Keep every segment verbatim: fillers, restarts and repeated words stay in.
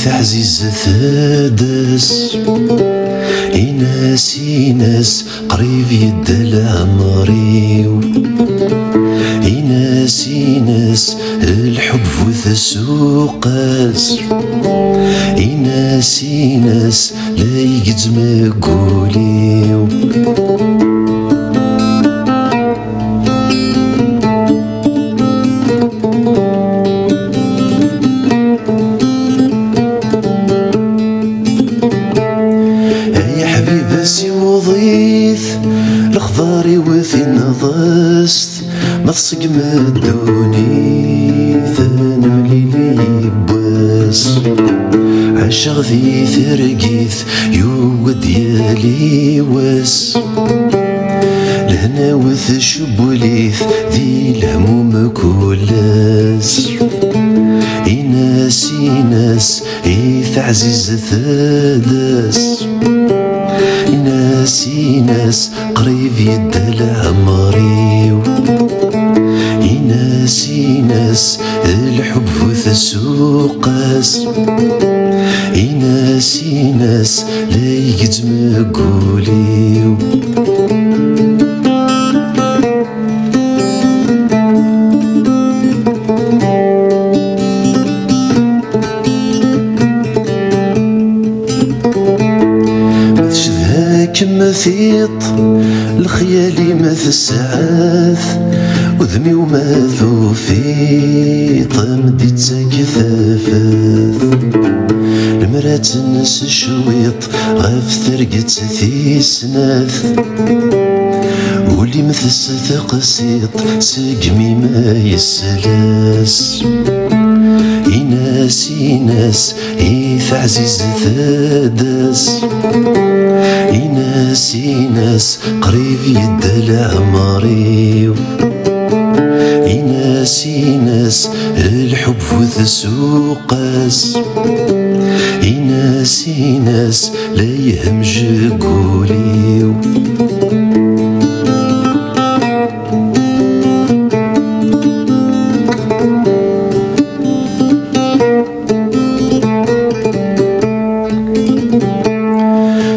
Taɛzizt ad-as, in-as, in-as, qrib yedda leɛmer-iw. In-as, in-as, lḥubb bu tsuqas. In-as, in-as, la igezzem deg wul-iw. Ay aḥbib, siweḍ-it, lexbar-iw tinḍest, ma tṣeggem ddunit, ad nemlil yiwwas. Ɛaceɣ di tergit, yuwi-d yal yiwwas. Lehna-w tcewwel-it di lehmum kul ass. In-as, in-as, i taɛzizt ad-as. In-as, in-as, qrib yedda leɛmer-iw. In-as, in-as, lḥubb bu tsuqas. In-as, in-as, la igezzem deg wul-iw. Ma tcedha-kem tiṭ, lexyal-im tesɛa-t, udem-iw ma tufiḍ, am d-ittak tafat. Lemmer ad tens cwiṭ ɣef terget tis snat. Ul-im testeqsiḍ segmi ma yeslas. In-as, in-as, i taɛzizt ad-as. In-as, in-as, qrib yedda leɛmer-iw. In-as, in-as, lḥubb bu tsuqas. In-as, in-as, la yehmej deg wul-iw.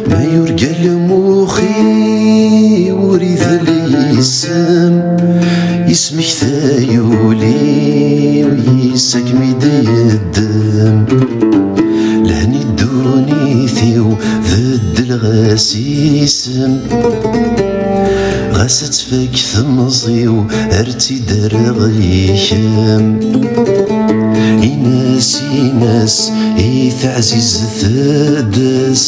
Ma yurga lmux-iw ur idel yisem, yesmektay ul-iw yis-agmi d-yeddem. Lehni ddunit-iw beddleɣ-as isem. Ɣas ad tfak temẓi-w, ar tt-id-rreɣ i kemm. In-as, in-as, i taɛzizt ad-as.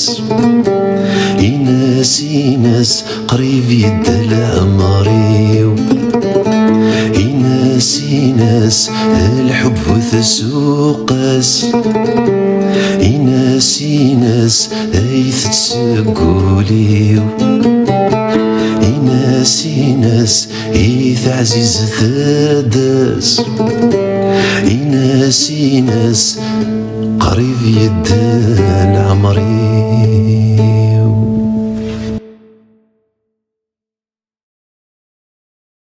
In-as, in-as, qrib yedda leɛmer-iw. In-as, in-as, lḥubb bu tsuqas. In-as, in-as, ay tett seg wul-iw. In-as, in-as, i taɛzizt ad-as. In-as, in-as, qrib yedda leɛmer-iw.